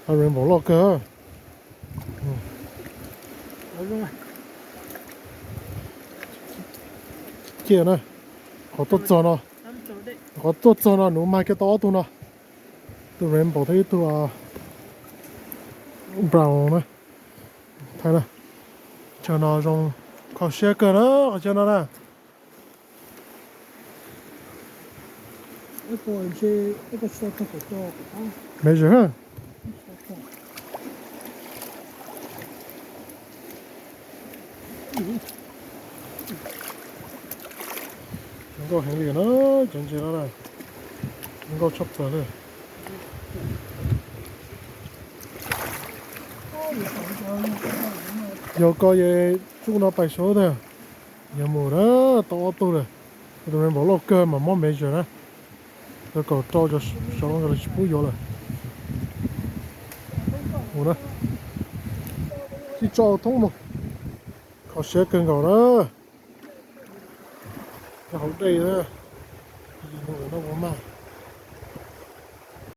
Rainbow loj kawg. Ciaj na, qhov tuaj txog no, qhov tuaj txog no nws mag kiag tau ob tug no, tus rainbow thiab ib tug brown na. Thaij na, chaw no zoo kho siab kawg na, qhov chaw no na. Measure ha. Zoo nkauj heev li na, cov ntses no na, zoo nkauj tshaj plaws li. Yog koj yog tsuj no pais saud tiag, yog mus na, tau ob tug lawm. Tus rainbow loj kawg mas muab measure na, rau kaum rau cov saud nkawd tsis pub yuav lawm. Mus na, tib tso thoob mus, kho siab kawg nkaus na. Cov hauv dej na, yim mus lawm no ua mag.